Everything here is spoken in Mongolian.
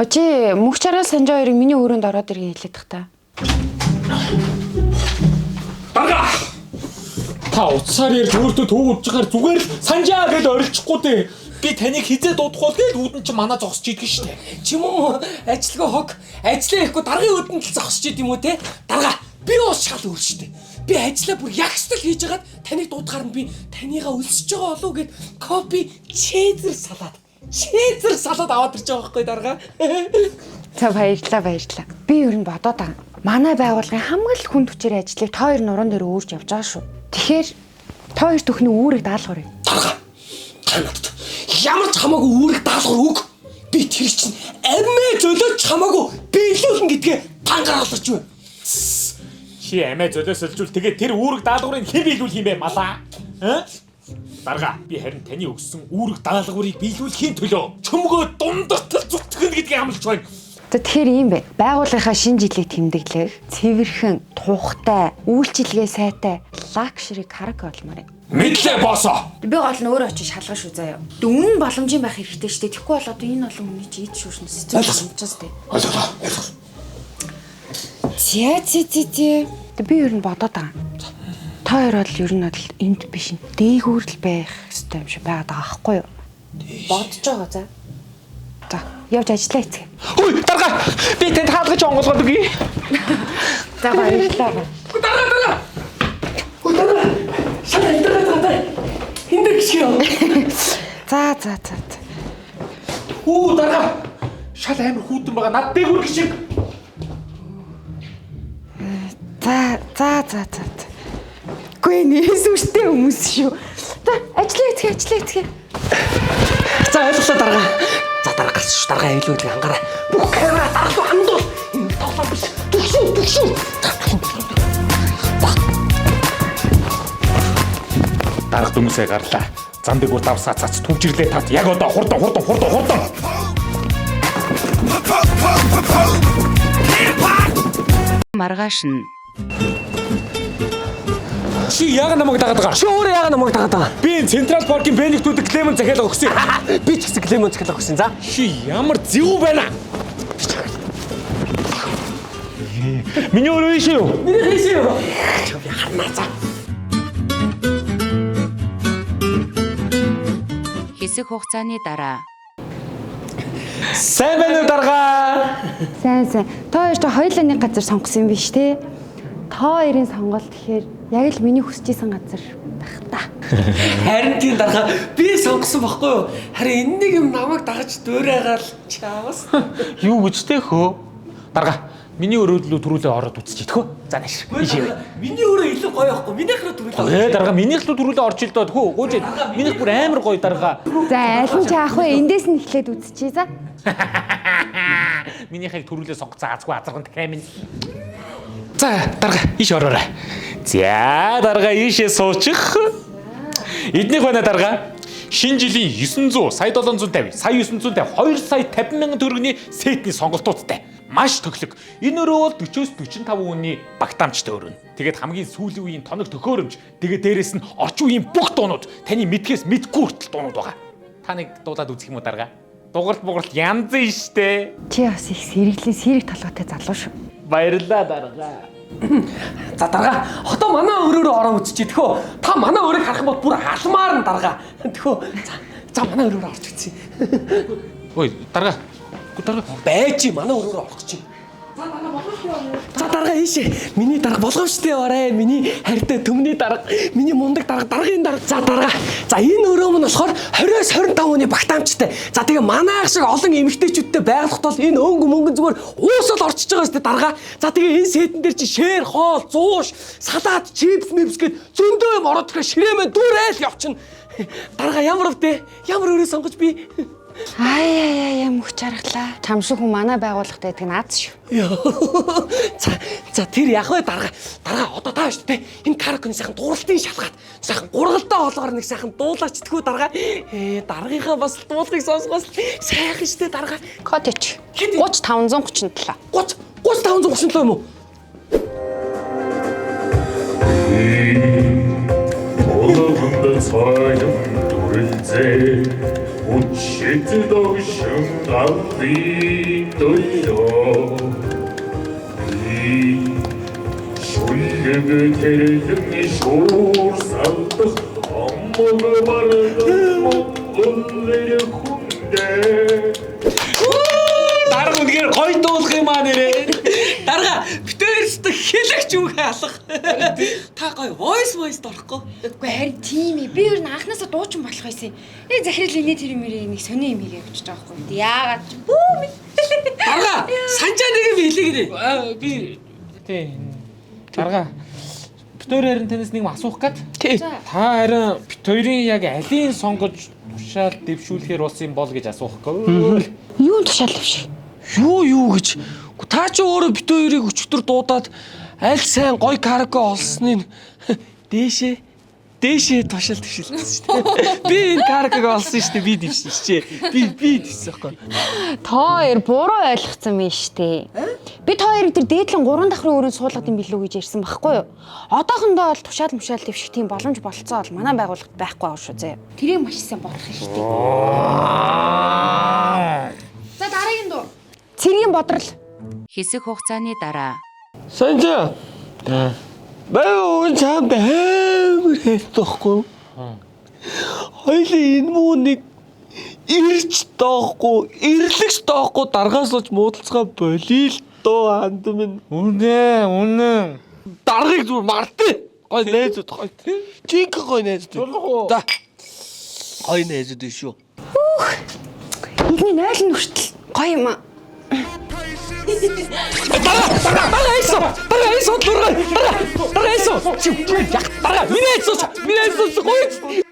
Чи мөх чаргал Санжаа хоёрыг миний өрөөнд ороод иргээ хэлээд тах та. Дарга! Та утсаар ярьж өөртөө төв удаж байгаар зүгээр л Санжаа гэдээ орилчихгүй дээ. Би таныг хизээ дуудах бол гээл үүдэн чи манаа зогсож идэх штэ. Чим үү ажилгүй хог ажиллаа ихгүй даргын өдөнд л зогсож ид юм уу те? Дарга би уус шал өөр штэ. Би ажиллаа бүр яг ёстой л хийж хагаад таныг дуудахаар нь би таныгаа өлсөж байгаа болов уу гэд копи чезер салат. Чезер салат аваад ирж байгаа байхгүй дарга. За баярлалаа, баярлалаа. Би ер нь бодоод байгаа. Манай байгууллагын хамгийн л хүнд хүчээр ажлыг та хоёр нуруунд дээр өөрж явж байгаа шүү. Тэгэхээр та хоёр төхний үүрэг даалгавар юм. Дарга та надад ямар ч хамаагүй үүрэг даалгавар өг. Би тэр чинь амиа зөлөөч хамаагүй биелүүлнэ гэдгээ тангаралж байна. Чи амиа золиосолжвол тэгээ тэр үүрэг даалгаврыг хэн биелүүлэх юм бэ малаа? Аа? Дарга би харин таны өгсөн үүрэг даалгаврыг биелүүлэхийн төлөө чөмгөө дундартал зүтгэнэ гэдгийг амлаж байна. За тэгэхээр ийм байна. Байгууллагынхаа шинэ жилийг тэмдэглэх, цэвэрхэн, тухтай, үйлчилгээ сайтай luxury караоке болмоор байна. Мэдлээ боосоо. Би гол нь өөрөө очиж шалгах шүү заяа. Тэг үнэн боломжийн байх хэрэгтэй шүү дээ. Тэгэхгүй бол одоо энэ олон хүний чи ид шүүшнэс хэцүү боломжтой дээ. Ойлголоо. Ойлголоо. Зя зя зя зя. Тэг би ер нь бодоод байгаа. Та хоёр бол ер нь бол энд биш дээгүүр л байх хэрэгтэй юм шиг байгаад байгаа байхгүй юу? Бодож байгаа за. За, явж ажиллаа эцэг. Ой, дарга. Би танд хаалгаж онгойлгоод өгье. За баярлалаа. Дарга дарга. Өө дарга. Шал дарга дарга. Энд дээр гიშгэ яа. За за за за. Үү, дарга. Шал амар хүүтэн байгаа. Над дээгүүр гişиг. За за за за. за. Үгүй нэрээс үртэй хүмүүс шүү. За ажиллаа эцэг, ажиллаа эцэг. За ойлголоо дарга. За дарга гарсан шүү. Дарга аюулгүй л ангараа. Бүх камера даргалуу хандуул. Энэ тоглоом биш. Түгшүү түгшүү. Дарга дүнсээ гарлаа. Зам дээгүүр давсаа цац түвжирлээ тат. Яг одоо хурдан хурдан хурдан хурдан. Маргааш нь Чи яг намайг дагаад байгаа. Чи өөрөө яагаад намайг дагаад байгаа? Би энэ Централ паркийн Бэнэгтүүдэд Клемон захиалга өгсөн. Би ч гэсэн Клемон захиалга өгсөн. За. Чи ямар зөв байна? Миний өрөө ийшээ юу? Миний хийсэн юу? Би харнаа за. хэсэг хугацааны дараа Сайн байна уу дарга? Сайн сайн. Та хоёр ч хоёулаа нэг газар сонгосон юм биш те? Та хоёрын сонголт гэхээр яг л миний хүсэж исэн газар байх та. Харин тийм дарга би сонгосон бохгүй юу? Харин энэ нэг юм намайг дагаж дуурайгаал чаавас. Юу гэж те хөө? Дарга, миний өрөөдлөө түрүүлээ ороод үзчих тхөө. За нааш. Ийшээ. Миний өрөө илүү гоё байхгүй. Минийх рүү түрүүлээ. Ээ дарга, минийх рүү түрүүлээ орж ил доо тхөө. Гууж минийх бүр амар гоё дарга. За аль нь ч аах вэ? Эндээс нь эхлээд үзчихье за. Минийхийг түрүүлээ сонгоцсон азгүй азарган дахиад минь. За дарга, ийш ороорой. За дарга, ийшээ суучих. Эднийх байна дарга. Шинэ жилийн 900 сая 750, сая 950, 2 сая 50 мянган төгрөгийн сетний сонголтуудтай. Маш төхлөг. Энэ өрөө бол 40-оос 45 үний багтаамжтай өрөө. Тэгээд хамгийн сүүлийн үеийн тоног төхөөрөмж, тэгээд дээрэс нь орчин үеийн бүх дуунууд таны мэдхээс мэдгүй хүртэл дуунууд байгаа. Та нэг дуулаад үзэх юм уу дарга? Дугарт бугарт янз нь штэ. Чи бас их сэргэлийн сэрэг толгойтой залуу шүү. Баярлалаа дарга. За дарга одоо манай өрөөрөө ороо үзчихье тэхөө. Та манай өрөөг харах юм бол бүр алмаар нь дарга. Тэхөө. За за манай өрөөрөө орж үзье. Ой, дарга. Гү дарга. Байж манай өрөөрөө орох чинь. За дарга ийшээ. Миний дарга болгоомжтой яваарэ. Миний хайртай төмний дарга, миний мундаг дарга, даргын дарга. За дарга. За энэ өрөө мөн болохоор 20-с 25 хүний багтаамжтай. За тэгээ манайх шиг олон эмэгтэйчүүдтэй байглахт бол энэ өнгө мөнгөн зүгээр уусал орчиж байгаа сте дарга. За тэгээ энэ сетэн дээр чи шээр хоол, зууш, салат, чипс, мипс гэд зөндөө юм ороод ирэхээр ширээ мэн дүүрэл явчихна. Дарга ямар өвдөө? Ямар өрөө сонгож би? Ай ай ай ай мөх чаргалаа. Чам шиг хүн манай байгууллагатай байдаг нь аз шүү. Йоо. За за тэр яг вэ дарга. Дарга одоо та шүү дээ. Энэ каракны сайхан дууралтын шалгаад сайхан гургалдаа хоолгоор нэг сайхан дуулаач тгүү дарга. Ээ даргийнхаа бас дуулахыг сонсгоос сайхан шүү дээ дарга. Коттеж. Хэд? 3537. 30 3537 юм уу? Болгонд цоён дүрэлзээ Үчит догшин галдын 돌려 Би шүлэг тэрхэн шуур салдах омог барган Монгол эр хүндээ. Дарга үнэхээр гоё дуулах юм аа нэрээ. Дарга битээрстэ хэлэгч үг алах. Та гоё voice voice дорохгүй. Үгүй харин тийм ээ. Би ер нь анхнаасаа дуучин болох байсан юм. Нэг захирал инээ тэр мөрий нэг сони юм хийгээ явчихж байгаа байхгүй юу? Яагаад ч бүү мэд. Дарга санжаа нэг юм хэлээ гинэ. Би тий дарга бит хоёр харин танаас нэг юм асуух гээд. Тий. Та харин бит хоёрын яг алийг сонгож тушаал дэвшүүлэхээр болсон юм бол гэж асуух гээ. Юун тушаал дэвш? Юу юу гэж. Та чи өөрөө бит хоёрыг өчтөр дуудаад аль сайн гоё караоке олсныг дээшээ дээшээ тушаал дэвшүүлсэн шүү дээ. Би энэ караокег олсон шүү дээ. Би дэвшсэн шүү дээ. Би дэвшсэн байхгүй. Та хоёр буруу ойлгоцсон юм шүү дээ. Би та хоёрыг тэр дээдлэн гурван давхрын өрөөнд суулгад юм билүү гэж ярьсан байхгүй юу? Одоохондоо бол тушаал мушаал дэвших тийм боломж болцоо бол манай байгууллагт байхгүй аа шүү зэ. Тэрийг маш сайн бодох юм шүү дээ. За дараагийн дуу. Цэргийн бодрол. Хэсэг хугацааны дараа Санжаа. Бай уг чамд амар хайртай байхгүй. Хоёлын энэ муу нэг ирж доохгүй, ирлэгч доохгүй даргаас ууч муудалцгаа болиё л доо анд минь. Үнэ, үнэ. Даргыг зүгээр мартээ. Гой найзууд гой. Жинхэнэ гой найзууд. За. Гой найзууд биш үү? Эдний 0 нь хүртэл гоё юм аа. Дарга, дарга, дарга айсуу. Дарга айсуу дургай. Дарга, дарга айсуу. Чи яг дарга миний айсуу. Миний айсуу гоё.